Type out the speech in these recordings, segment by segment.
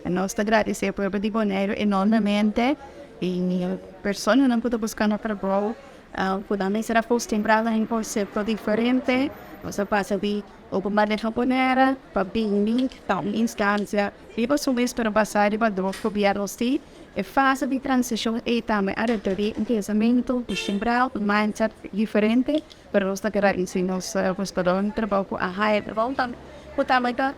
Nos ta gradisí e pueblo di Boneiru enormemente i personanan ku ta buskando trabou ku nan mester a kostumbrá na un konsepto diferente. Nos a pasa di openbaar lichaam Bonaire pa bini ta un instansia riba su mes pero basá riba dos gobièrnu. Sí, e fase di transishon ei tambe a rekerí un pensamentu kostumbrá, un mindset diferente. Pero nos ta gradisí nos buskadónan di trabou ku a haya trabou tambe, ku tambe ta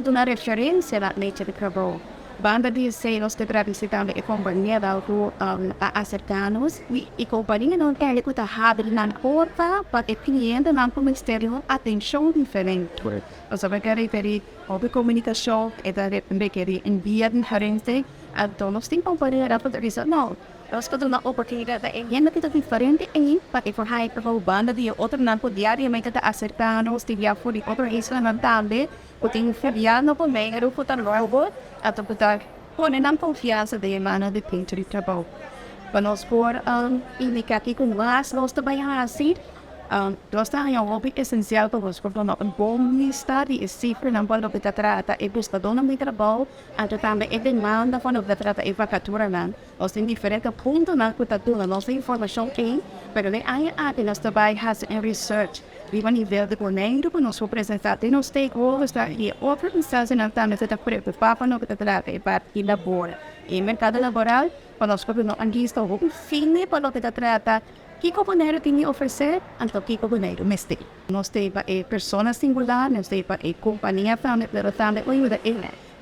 duna referensia na mecha di trabou. Banda di esei nos ta gradisí tambe e kompanianan ku a aserká nos i kompanianan tambe ku ta habri nan porta pa e klientenan ku mester di un atenshon diferente. Pasobra ta rekerí hopi komunikashon, e ta rekerí un bia diferente, anto nos tin kompanianan ku ta bisa no. Nos ta duna oportunidat na e hende ku ta diferente ei pa e por haña trabou banda di e otronan ku diariamente ta aserká nos di bia for di otro islanan tambe ku tin filial na Boneiru ku ta nobo anto ku ta pone nan konfiansa den e mannan di punto di trabou. Pa nos por indiká kiko mas nos ta bai hasi. Nos ta haña hopi esensial pa nos por duna un bon lista di e sifranan pa loke ta trata e buskadónan di trabou anto tambe e demanda pa loke ta trata e vakaturanan. Nos tin diferente puntonan ku ta duna nos e informashon ei, pero den aña aki nos ta bai hasi un research riba nivel di Boneiru ku nos por presentá den nos stakeholders i e otro instansianan tambe ku ta preokupá pa loke ta trata e parti di labor i e merkado laboral pa nos por duna un lista hopi fini pa loke ta trata kiko Boneiru tin di ofresé anto kiko Boneiru mester. Nos ta pa e persona singular, nos ta pa e kompania tambe, pero tambe por yuda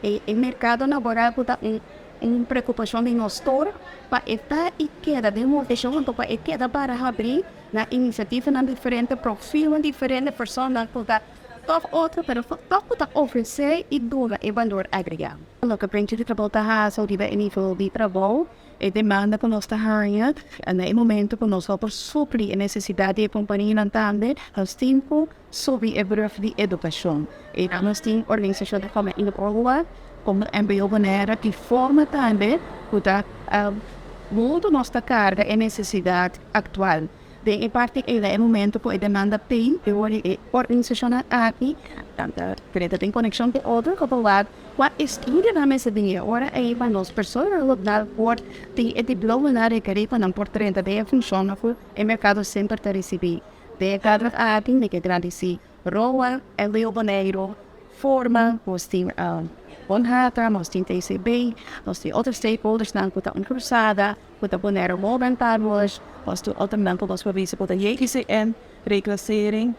e merkado laboral ku ta un Un preokupashon di nos tur pa e ta i keda den moveshon anto pa e keda para habrí na inisiativanan diferente, profilnan diferente, personanan ku ta tòg otro pero tòg ku ta ofresé i duna e balor agregá. Loke Plenchi di Trabou ta hasi riba e nivel di trabou, e demanda ku nos ta haña na e momento ku nos no por supli e nesesidat di e kompanianan tambe, nos tin ku Subi e brug di edukashon. I nos tin organisashonnan komo INOA, komo mbo Bonaire i forma tambe ku ta huntu nos ta karga e nesesidat aktual. Den e parti ei na e momento ku e demanda tin e ora e organisashonnan aki ta kere ta tin konekshon ku otro ku por wak kua estudionan mester tin e ora ei pa nos personanan lokal por tin e diplomanan rekerí pa nan por drenta den e funshonnan ku e merkado semper ta risibí. Den e kadro aki mi ke gradisí Roa, LDO Boneiru, Forma, nos tin Bonhata, nos tin TCB, nos tin otro stakeholdersnan ku ta un krusada, ku ta Boneiru Hoben Partners, nos tin otronan ku nos por bisa ku ta JGCN, Reclassering,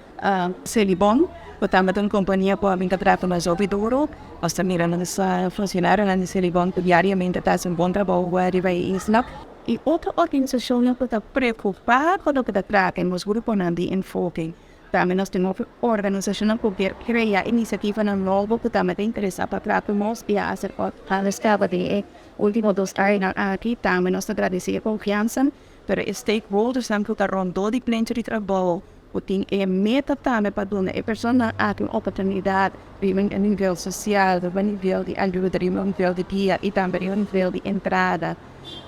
Selibon, ku tambe ta un kompania ku a bin ta trata mas hopi duru. Nos ta mira nos funshonarionan di Selibon ku diariamente ta hasi un bon trabou riba e isla. I otro organisashonnan ku ta preokupá ku loke ta trata nos gruponan di enfoke. Tambe nos tin hopi organisashonnan ku kier krea inisiativanan nobo ku tambe ta interesá pa trata nos i a aserká nos kaba den e último dos añanan aki. Tambe nos ta gradisí e konfiansa, pero e stakeholdersnan ku ta rondó di plenchi di trabou ku tin e meta tambe pa duna e personanan aki un oportunidat riba e nivel sosial, riba e nivel di ayuda, riba e nivel di guia i tambe riba e nivel di entrada.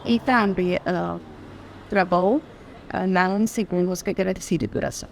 I tambe trabou nan segun nos ke gradisí di kurason.